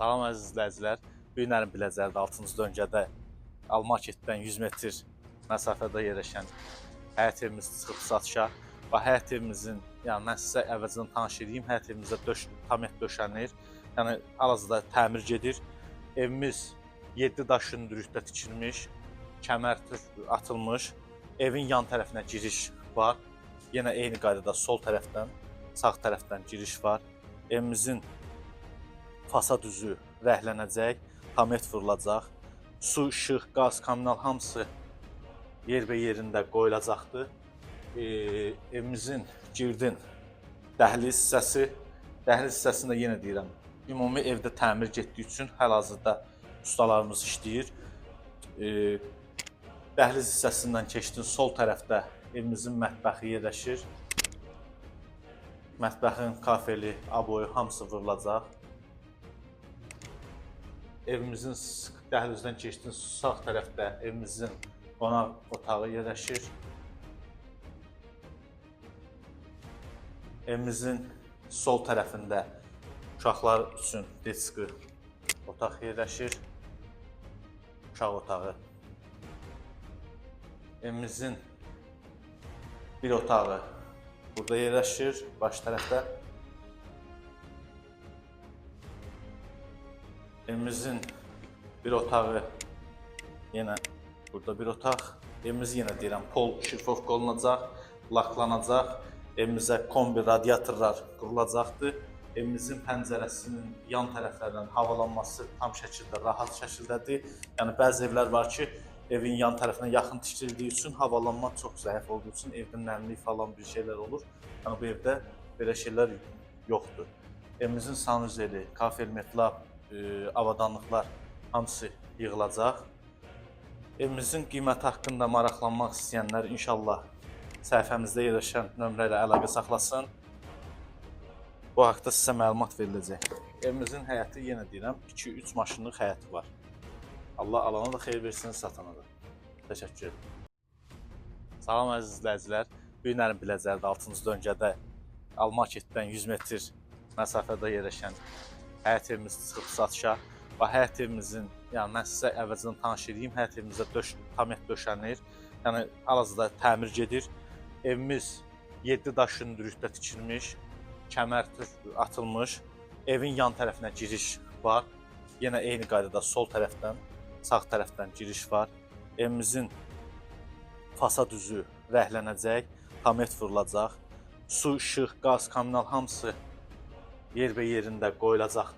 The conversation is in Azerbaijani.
Salam əziz izləyicilər. Bu günlərin Biləcəridə 6-cı döngədə Almarketdən 100 metr məsafədə yerləşən həyət evimiz çıxıb satışa. Və həyət evimizin, yəni mən sizə əvvəlcədən tanış edeyim, həyət evimizdə tamet döşənir. Yəni hal-hazırda təmir gedir. Evimiz 7 daş hündürlükdə tikilmiş, kəmər atılmış. Evin yan tərəfinə giriş var. Yenə eyni qaydada sol tərəfdən, sağ tərəfdən giriş var. Evimizin fasad üzü rənglənəcək, tamet vurulacaq. Su, işıq, qaz, kommunal hamısı yerbe yerində qoyulacaqdır. Evimizin girdin dəhliz hissəsi, dəhliz hissəsində yenə deyirəm, ümumi evdə təmir getdiyi üçün hal-hazırda ustalarımız işləyir. Dəhliz hissəsindən keçdin, sol tərəfdə evimizin mətbəxi yerləşir. Mətbəxin kafeli, aboyu hamısı vurulacaq. Evimizin dəhlizdən keçdin, sağ tərəfdə evimizin qonaq otağı yerləşir. Evimizin sol tərəfində uşaqlar üçün detski otaq yerləşir. Uşaq otağı. Evimizin bir otağı burada yerləşir, baş tərəfdə. Evimizin bir otağı yenə burada bir otaq. Evimiz yenə deyirəm, pol şirfovka olunacaq, laklanacaq. Evimizə kombi radiatorlar qurulacaqdır. Evimizin pəncərəsinin yan tərəflərdən havalanması tam şəkildə, rahat şəkildədir. Yəni bəzi evlər var ki, evin yan tərəfinə yaxın tikildiyi üçün havalanma çox zəif olduğu üçün evdə nəmlik falan bir şeylər olur. Yəni bu evdə belə şeylər yoxdur. Evimizin sanuzeli, kafel, metlab, avadanlıqlar hamısı yığılacaq. Evimizin qiyməti haqqında maraqlanmaq istəyənlər inşallah səhifəmizdə yerləşən nömrə ilə əlaqə saxlasın. Bu haqda sizə məlumat veriləcək. Evimizin həyəti yenə deyirəm, 2-3 maşınlıq həyəti var. Allah alana da xeyir versin, satana da. Təşəkkür edirəm. Salam əziz izləyicilər. Bu günlərin Biləcəridə 6-cı döngədə Almarketdən 100 metr məsafədə yerləşən həyət evimiz çıxıb satışa. Və həyət evimizin, yəni mən sizə əvvəlcədən tanış edeyim, həyət evimizdə tamet döşənir. Yəni hal-hazırda təmir gedir. Evimiz 7 daş hündürlükdə tikilmiş, kəmər atılmış. Evin yan tərəfinə giriş var. Yenə eyni qaydada sol tərəfdən, sağ tərəfdən giriş var. Evimizin fasad üzü rənglənəcək, tamet vurulacaq. Su, işıq, qaz, kommunal hamısı yerbe yerində qoyulacaqdır.